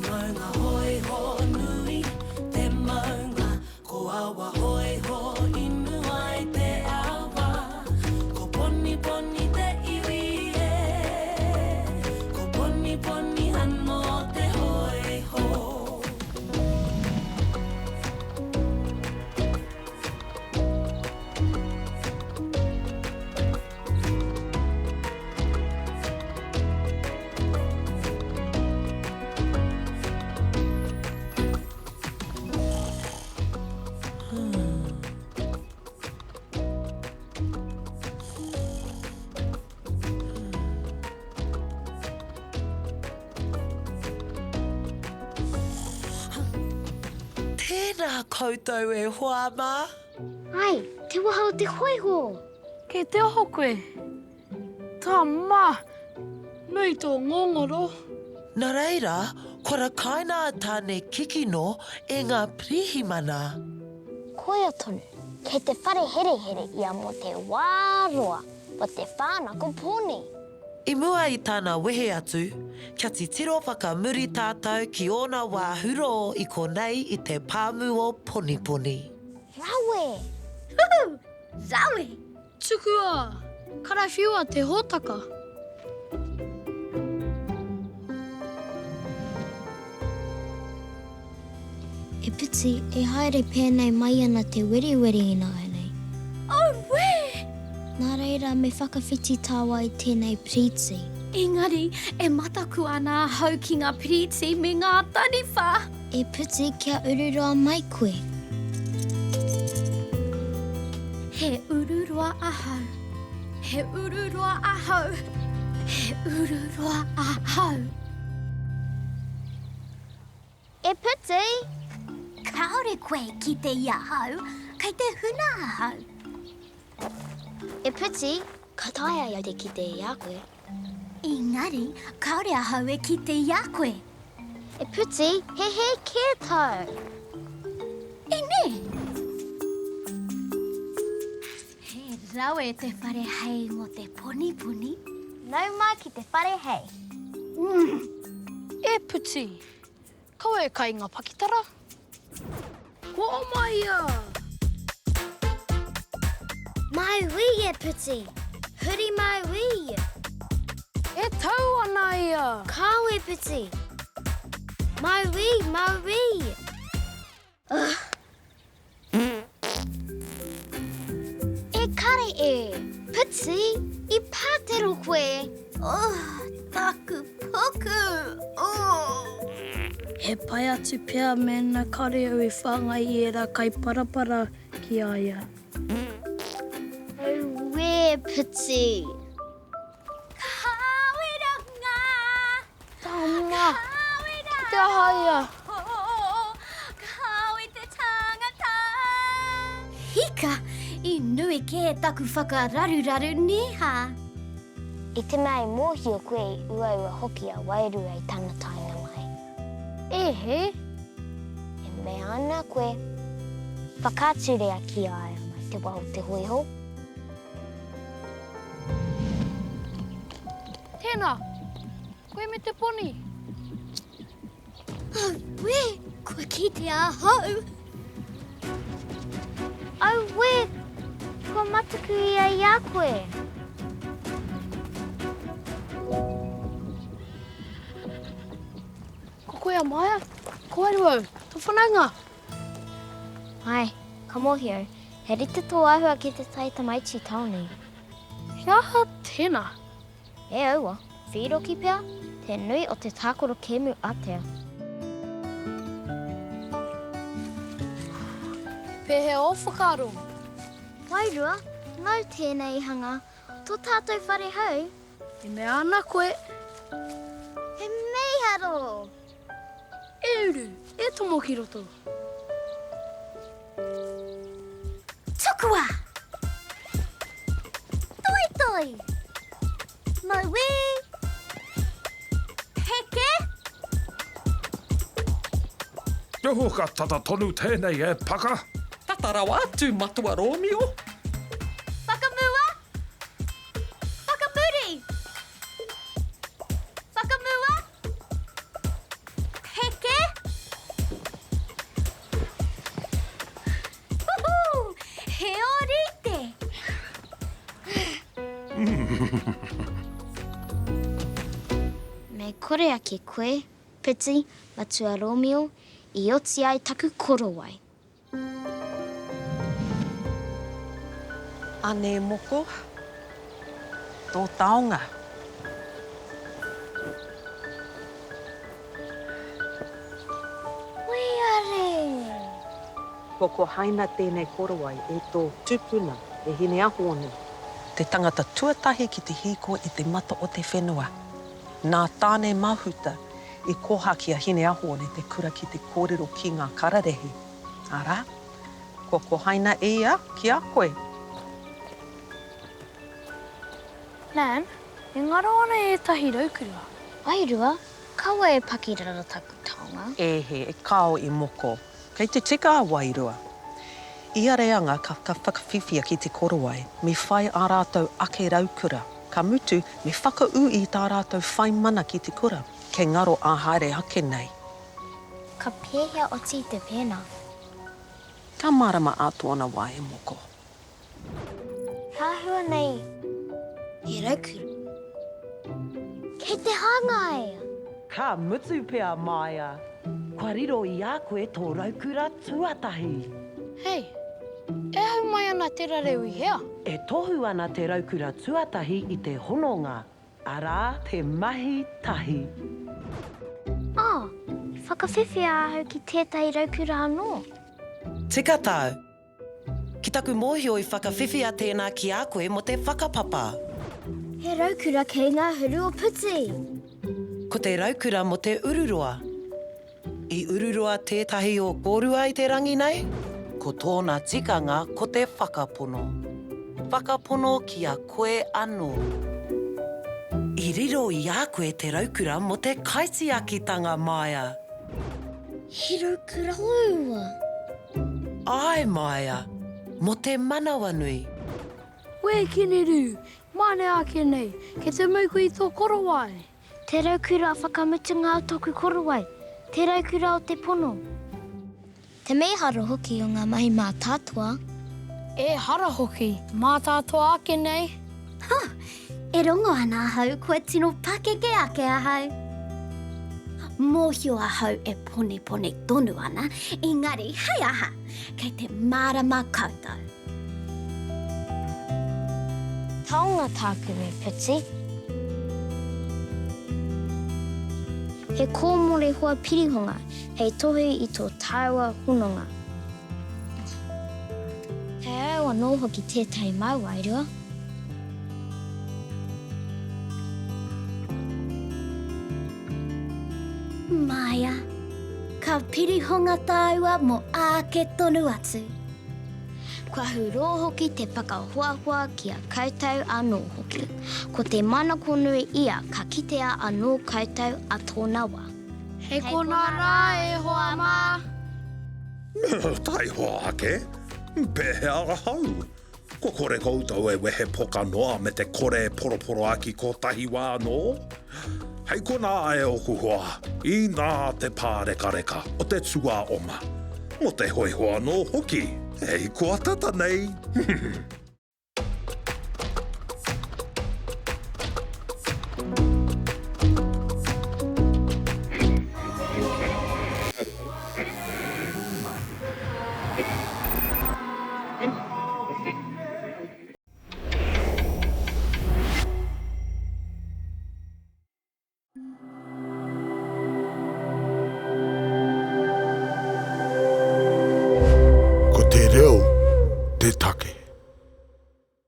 maunga hoiho nui te maunga, ko awa hoiho inu ai te awa, ko Poniponi te iwi e, ko Poniponi anō te hoiho. Tēnā koutou e hoa mā. Ai, te waha o te hoiho! Kei te oho koe? Tama! Nui tō ngongoro. Na reira, kua rakaina a Tane kikino e nga pirihimana. Koia tonu, kei te whare herehere ia mō te wā roa, mō te whānako poni. I mua i tana wehe atu, kia titiro whakamuri tātou ki ōna wā hurō i konei i te pāmu o Poniponi. Rawe! Huhu! Rawe! Tukua! Karawhiua te hōtaka! E Piti, e haere pēnei mai ana te weriweri ināianei. Auē! Nā reira me whakawhiti tāua i tēnei piriti. Engari, e mataku ana ahau ki ngā piriti me ngā taniwha! E Piti, kia ururoa mai koe. He ururoa ahau. He ururoa ahau. He ururoa ahau. E Puti! Kāore koe e kite i ahau, kei te huna ahau. E Puti, ka taea au te kite i a koe. Engari, kāore ahau e kite i a koe. E Puti, he hē kē tāu. E nē! He rawe te whare hei mō te poniponi. Nau mai ki te whare hei. E Puti, kaua e kai nga pakitara. Kua oma ia! Mauī e Puti! Huri mauī! E tau ana ia! Kāo e Puti! Mauī, mauī! Ugh! E kare e! Puti, i pātero koe! Ugh, taku puku! Ugh! He pai atu pea mēnā kāore au i whāngai i ērā kai parapara ki a ia. Auē, Puti! Kāwera ngā! Tama! Ki te aha ia? Kāwe te tangata! Hika! I nui kē taku whakararuraru, nē hā? I te mea i mōhio koe i uaua hoki a Wairua i tana taenga mai. E hē! E mea ana koe, whakaaturia ki a ia mai te wa o te hoiho. Tēnā, koe me te poni. Auē, kua kitea ahau! Auē, kua mataku ia i a koe. Ko koe a Maia, ko Aru au, tō whanaunga. Āe, ka mōhio, he rite tō āhua ki te tai tamaiti tāone. He aha tēnā? E aua, whīroki pea, te nui o te tākaro kēmu ātea. Pēhea ō whakaaro? Wairua, nāu tēnei i hanga, tō tātou whare hou? E mea ana koe. He mīharo! E uru, e tomo ki roto. Tukua! Toitoi! Mauī! Heke! Oho, ka tata tonu tēnei e Paka. Tata rawa atu, Matua Rōmio. Whakamua! Whakamuri! Whakamua! Heke! Kore ake koe, Piti, Matua Rōmio, i oti ai taku korowai. Anei moko, tō taonga. Waiare! Kua kohaina tēnei korowai e tō tupuna, e Hineahuone. Te tangata tuatahi ki te hīkoi i te mata o te whenua. Nā Tāne Mahuta i koha ki a Hineahuone te kura ki te kōrero ki ngā kararehe, arā, kua kohaina e ia ki a koe. Nan, e ngaro ana ētahi raukura. Wairua, kaua e pakirara taku taonga. E he, e kao i moko. Kei te tika a Wairua. Ia reanga ka whakawhiwhia ki te korowai, me whai ā rātou ake raukura, ka mutu, me whakaū i tā rātou whai mana ki te kura, kei ngaro ā haere ake nei. Ka pēhea oti te pēnā? Ka mārama ā tōna wā e moko. Āhua nei he raukura. Kei te hangaia! Ka mutu pea, Maia. Kua riro i a koe tō raukura tuatahi. Hei, e hau mai ana te rareu i hea? E tohu ana te raukura tuatahi i te hononga, arā, te mahi tahi. Ā, i whakawhiwhia ahau ki tētahi raukura anō. Tika tāu. Ki taku mōhio i whakawhiwhia tēnā ki a koe mō te whakapapa. He raukura kei ngā huru o Puti. Ko te raukura mō te ururoa. I ururoa tētahi o kōrua i te rangi nei? Ko tōna tikanga ko te whakapono. Whakapono ki a koe anō. I riro i a koe te raukura mō te kaitiakitanga, Maia. He raukura hou. Āe Maia, mō te manawanui. Wē Kenerū, māne ake nei, kei te mau koe i tō korowai. Te raukura whakamutunga o tōku korowai, te raukura o te pono. Te mīharo hoki o ngā mahi mātātoa. Ehara hoki, mātātoa ake nei. Huh! E rongo ana ahau kua tino pakeke ake ahau. Mōhio ahau e ponepone tonu ana, engari hei aha, kei te mārama koutou. Taonga tāku me Piti. He kōmore hoa pirihonga hei tohu i tō tāua hononga. Kei au anō hoki tētahi mau wairua. Maia, ka pirihonga tāua mō āke tonu atu. Kua hurō hoki te whakahoahoa ki a koutou anō hoki. Ko te manako nui ia ka kitea anō koutou a tōna wā. Hei konā rā e hoa mā. Taihoa ake, pēhea ahau? Kua kore koutou e wehe poka noa me te kore e poroporoaki kotahi wā anō? Hei konā e ōku hoa, inā te pārekareka o te tuaoma, mō te hōiho anō hoki, hei koa tata nei!